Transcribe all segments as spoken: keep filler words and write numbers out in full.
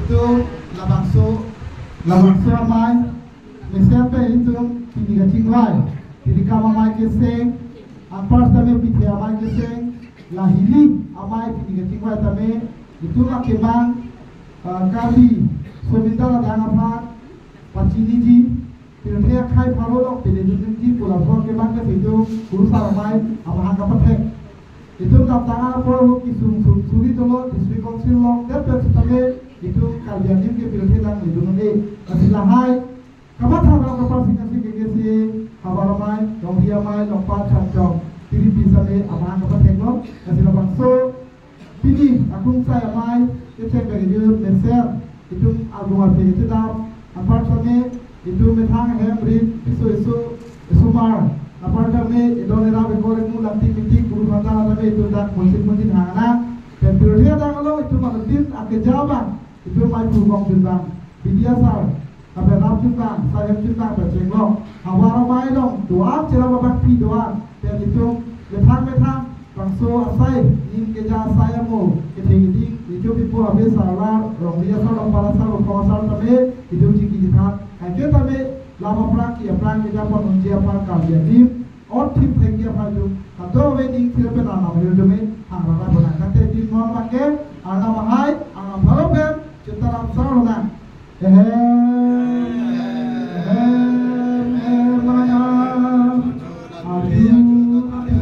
Itum labangso, labangso amei, mesen pen itum pini kachingvai, pini kam amei keseng, anpar tame pithe amei keseng, la hini amei pini kachingvai tame, itum akemang, ah, Karbi Somindal adang aphan pachiniji, pirthe akhei pharo along pele dunji pu laso akemang ke itum kurusar amei amahang kapathek. Itum damtang apor kesung sung suri dolo, district council along det pen setame itum Karbi adim ke pirthe nangledun un-e. Lasi lahai kamatha rong kapar sing asi ke ke si havar amei, longri amei, longpat chamchong, tiri pi same amahang kapatheklo. Lasi labangso pini akungsai amei kecheng pen itum mesen, itum agung aphi kechedam, anpar tame itum methang hem rit piso iso, isomar, anpar tame idon irap ikor ikmu langtik mitik puru phanta tame itum dak monsin monsin hang nang. Pen pirthe adang along itum anutin akeja abang itum mai phu kong jun abang, Bidya sir, lapen rap jun abang, sai hem jun abang pen chenglok. Havar amei along do-an, cherap abangpi do-an, pen itum methang methang bangso asai, ning keja asai amo kethe keding, nicho pipo habe sarlar, rongri asar, longpat asar, longkong asar tame itum chingki chethan. Kaike tame lam aphrang, ke aphrang, keja pon unji aphan Karbi adim ot thip thengji aphan itum kadokave ning thir pen arnam ahir atum me hang rara bonang. Tangte din non abang ke arnam ahai, arnam pharo pen Chitaram sar lonang. Ehem, ehem, ehem, mana. Aju, aju,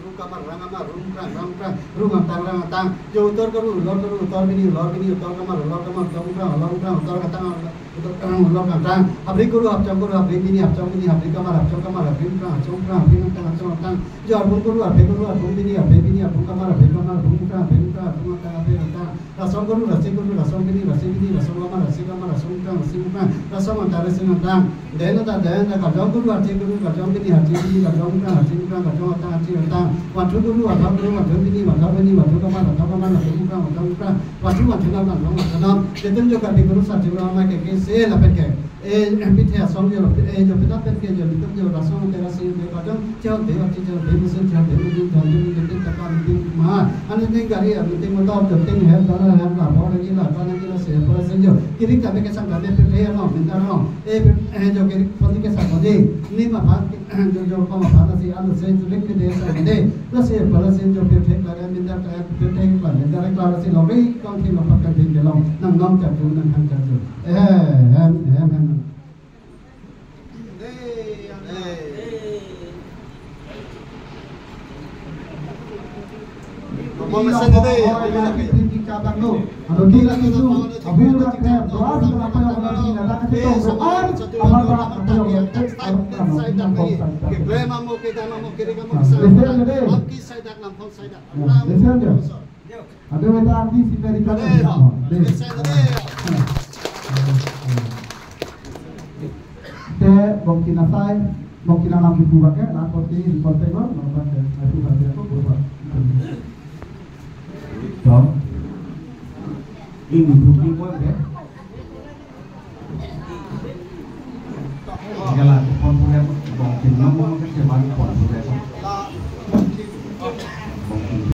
Rung kamar, rang kamar, rung krang, rang krang, rung angtang, rang angtang. Jo utor karu, lor karu, utor bini, lor bini, utor kamar, lor kamar, utor krang, lor krang, utor katang, utor krang, lor kangtang. Habri karu, hapchong karu, habri bini, hapchong bini, habri kamar, hapchong kamar, habri krang, hapchong krang, habri angtang, hapchong angtang. Jo arbung karu, arbe karu, arbung bini, arbe bini, arbung kamar, arbe kamar, arbung krang, arbung krang, arbung angtang, arbung angtang. Rasong karu, rasi karu, rasong bini, rasi bini, rasong kamar, rasi kamar, rasong angtang, rasi angtang, rasong angtang, rasi angtang. Dena ta, dena ta, kajong karu, hachi karu, kajong bini, hachi bini, kajong krang, hachi krang, kajong angtang, hachi angtang. Vanthu karu, vanthu karu, vanthu bini, vanthu bini, vanthu kamar, vanthu kamar, vanthu krang, vanthu krang. Vanthu, vanthu nam, vanthu, vanthu nam. Netum jo kati karu sa jiwa ma ke ke se lapen ke. E, pithe asong jo, e, jo pita pen ke jo, netum jo rasong te rasi jo kajong, chehon te, hachi chehon te, musin chehon te, musin chehon te, musin te, taka musin ma. Ani ting gari, ani ting motor, jo ting hem, dana hem, la bor lagi, la bor lagi, la se, bor se jo. Kiri kame kesang kame, pithe no, minta no. E, e, jo kiri pon ke sa pon ni. Ni ma phan, jo, jo, ko ma phan si, anu se, tu lek ke de sa de. La se, bor se jo, pithe kare, minta kare, pithe kare, minta kare, si lo, kong thi lo, pakai ting ke lo. Nang nong chak ju, nang hang chak ju. Eh, hem, hem, hem. Listen, listen, listen. Ada weta di si Amerika. Ade, ha, deh. Te bongkin asai, bongkin anam kipu bake, la poti, report tengok, nomor ke, aku bagi aku, berapa? Tom. Ini bukti buat ya. Kalau phone punya, bongkin nomor ke cuma phone punya. Bongkin.